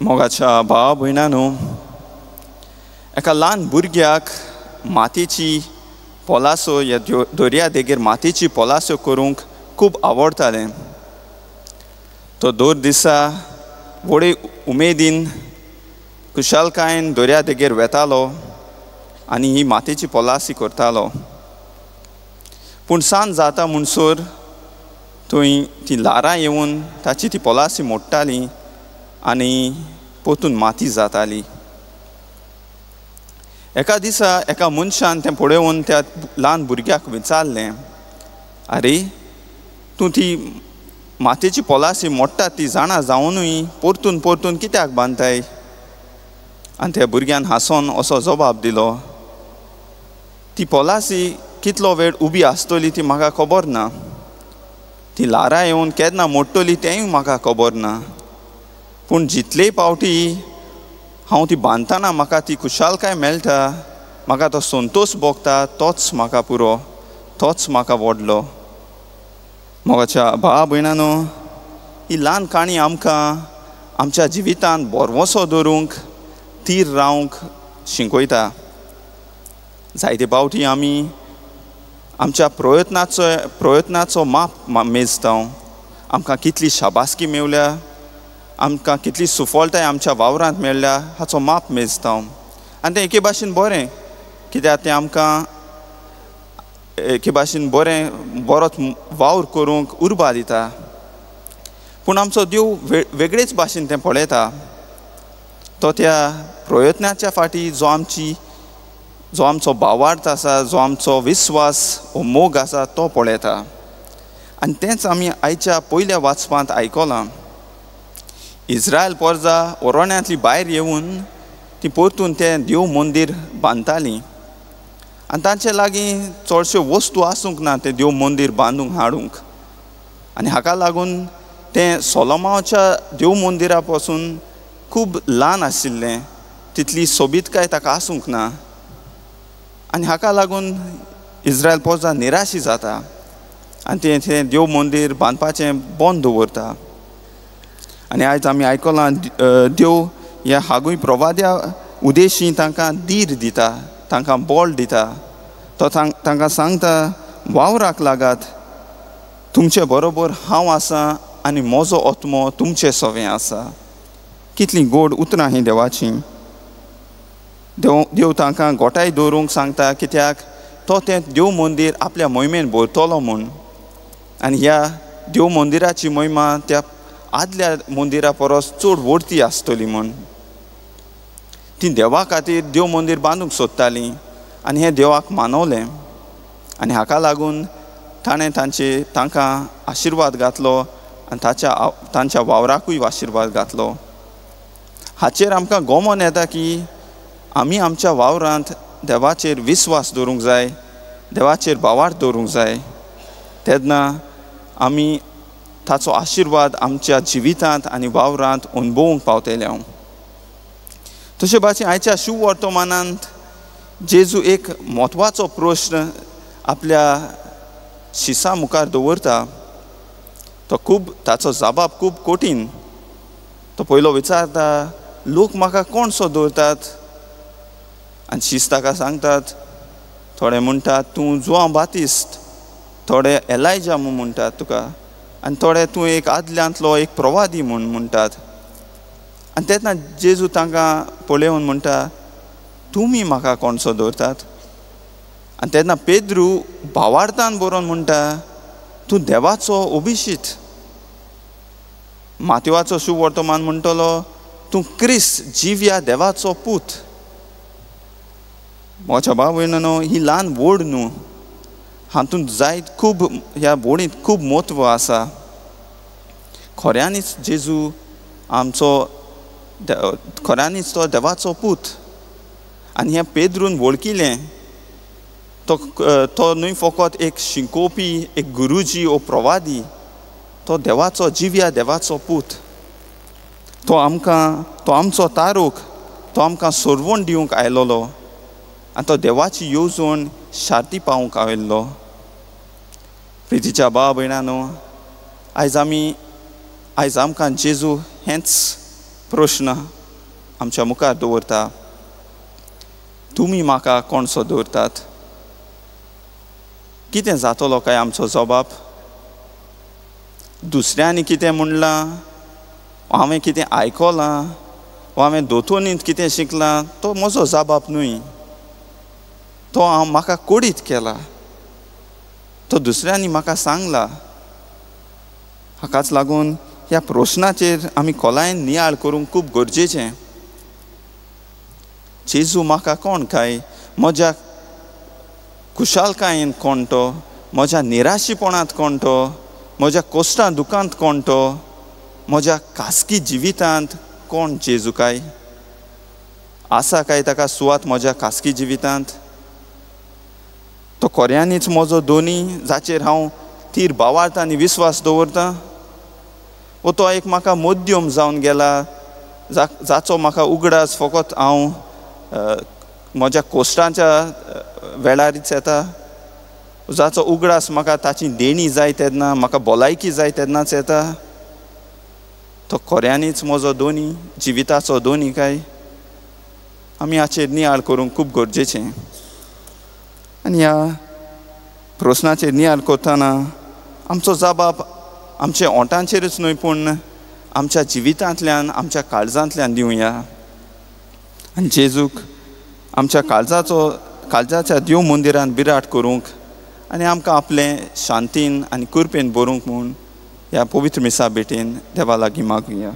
मोगाच्या भावा भयणांनो, एका ल्हान भुरग्याक मातयेची पोलासो या दर्या देगेर मातयेची पोलासो करूंक खूब आवडटालें। तो दर दिसा व्हडे उमेदीन खुशालकायेन दर्या देगेर वेतालो आनी ही मातयेची पोलासी करतालो। पूण सांज जाता म्हणसर थंय ती ल्हारां येवन ताची ती पोलासी मोडटाली आनी परतून माती जाताली। एका दिसा एका मनशान तें पळोवन त्या ल्हान भुरग्याक विचारलें, आरे तूं ती मातयेची पोलासी मोडटा ती जाणा जावनूय परतून परतून कित्याक बांदताय? आनी त्या भुरग्यान हांसोन असो जबाब दिलो, ती पोलासी कितलो वेळ उबी आसतली ती म्हाका खबर ना, ती ल्हारां येवन केन्ना मोडटली तेंय म्हाका खबर ना, पूण जितले पावटी हांव ती बांदतना म्हाका ती खुशालकाय मेळटा, म्हाका तो संतोश भोगता, तोच म्हाका पुरो, तोच म्हाका व्हडलो। मोगाच्या भावा भयणांनो, ही ल्हान काणी आमकां आमच्या जिवितांत भरवंसो दवरूंक, थीर रावंक शिकयता। जायते पावटी आमी आमच्या प्रयत्नाचो माप मेजता, आमकां कितली शाबासकी मेवल्या, आमकां कितली सुफलताय आमच्या वावरांत मेळ्ळ्या हाचो माप मेजता। आनी तें एके भाशेन बरें, कित्याक तें आमकां एके भाशेन बरें बरोच वावर करूंक उर्बा दिता। पूण आमचो देव वेगळेच भाशेन तें पळयता। तो त्या प्रयत्नाच्या फाटीं जो आमचो भावार्थ आसा, जो आमचो विस्वास वो मोग आसा तो पळयता। आनी तेंच आमी आयच्या पयल्या वाचपांत आयकलां। इस्रायल पोरजा ओरण्यांतली भायर येवन ती परतून तें देव मंदीर बांदतालीं आनी तांचे लागीं चडश्यो वस्तू आसूंक ना तें देव मंदीर बांदूंक हाडूंक, आनी हाका लागून तें सोलोमाच्या देव मंदिरा पासून खूब ल्हान आशिल्लें, तितली सोबीतकाय ताका आसूंक ना। आनी हाका लागून इस्रायल पोरजा निराशी जाता आनी तें देव मंदीर बांदपाचें बंद दवरता। आनी आयज आमी आयकलां देव ह्या हागूय प्रवाद्या उदेशी तांकां धीर दिता, तांकां बळ दिता। तो तांकां सांगता, वावराक लागात, तुमचे बरोबर हांव आसा आनी म्हजो आत्मो तुमचे सवें आसा। कितलीं गोड उतरां हीं देवाचीं। देव तांकां गोठाय दवरूंक सांगता, कित्याक तो तें देव मंदीर आपल्या मोहिमेन भरतलो म्हूण। आनी ह्या देव मंदिराची मोहिमा त्या आदल्या मंदिरा परस चड व्हडती आसतली म्हूण ती देवा खातीर देव मंदीर बांदूंक सोदतालीं आनी हें देवाक मानवलें। आनी हाका लागून ताणें तांकां आशिर्वाद घातलो आनी तांच्या वावराकूय आशिर्वाद घातलो। हाचेर आमकां गोमोन येता की आमी आमच्या वावरांत देवाचेर विस्वास दवरूंक जाय, देवाचेर भावार्थ दवरूंक जाय, तेन्ना आमी ताचो आशिर्वाद आमच्या जिवितांत आनी वावरांत अणभवूंक पावतले। हांव तशें भाशेन आयच्या शुभवर्तमानांत जेजू एक म्हत्वाचो प्रश्न आपल्या शिसा मुखार दवरता। तो खूब ताचो जबाब खूब कठीण। तो पयलो विचारता, लोक म्हाका कोणसो दवरतात? आनी शीस ताका सांगतात, थोडे म्हणटात तूं जुआंव बातिस्त, थोडे एलायजा म्हूण म्हणटात तुका, आनी थोडे तूं एक आदल्यांतलो एक प्रवादी म्हूण म्हणटात। आनी तेन्ना जेजू तांकां पळोवन म्हणटा, तुमी म्हाका कोणसो दवरतात? आनी तेन्ना पेद्रू भावार्थान बरोवन म्हणटा, तूं देवाचो अभिशीत। मातेवाचो शुभवर्तमान म्हणटलो, तूं क्रिस्त जिव्या देवाचो पूत। म्हज्या भाव भयणांनो, ही ल्हान व्हड न्हू, हातूंत जायत खूब ह्या बोडींत खूब म्हत्व आसा। खऱ्यांनीच जेजू आमचो, खऱ्यांनीच तो देवाचो पूत। आनी हें पेद्रून वळखिलें। तो न्हय फकत एक शिकोवपी, एक गुरुजी ओ प्रवादी, तो देवाचो जिव्या देवाचो पूत। तो आमकां, तो आमचो तारूक, तो आमकां सोरवण दिवंक आयलोलो आनी तो देवाची येवजण शार्ती पावूंक आयिल्लो। प्रितीच्या भाव भयणांनो, आयज आमकां जेजू हेंच प्रश्न आमच्या मुखार दवरता, तुमी म्हाका कोणसो दवरतात? कितें जातलो काय आमचो जबाब? दुसऱ्यांनी कितें म्हणलां, हांवें कितें आयकलां, वा हांवें दोतोनींत कितें शिकलां, तो म्हजो जबाब न्हय. तो हांव म्हाका कोडीत केला, तो दुसऱ्यांनी म्हाका सांगला. हाकाच लागून ह्या प्रश्नाचेर आमी खोलायेन नियाळ करूंक खूब गरजेचें. जेजू म्हाका कोण काय? म्हज्या खुशालकायेन कोण तो? म्हज्या निराशीपणांत कोण तो? म्हज्या कोश्टां दुखांत कोण तो? म्हज्या खासगी जिवितांत कोण जेजू काय? आसा काय ताका सुवात म्हज्या खासगी जिवितांत? तो खऱ्यांनीच म्हजो दोनी जाचेर हांव थीर भावार्थ आनी विस्वास दवरतां? वो तो एक म्हाका मध्यम जावन गेला जाचो म्हाका उगडास फकत हांव म्हज्या कोश्टांच्या वेळारीच येता, जाचो उगडास म्हाका ताची देणी जाय तेन्ना, म्हाका भलायकी जाय तेन्नाच येता? तो खऱ्यांनीच म्हजो दोनी, जिविताचो दोनी काय? आमी हाचेर नियाळ करूंक खूब गरजेचें. आनी ह्या प्रस्नाचेर नियाळ करतना आमचो जबाब आमच्या ओंठांचेरच न्हय, पूण आमच्या जिवितांतल्यान, आमच्या काळजांतल्यान दिवया. आनी जेजूक आमच्या काळजाचो, काळजाच्या देव मंदिरान बिराट करूंक आनी आमकां आपलें शांतीन आनी कृपेन बरोवंक म्हूण ह्या पवित्र मिसा भेटेन देवा लागीं मागुया.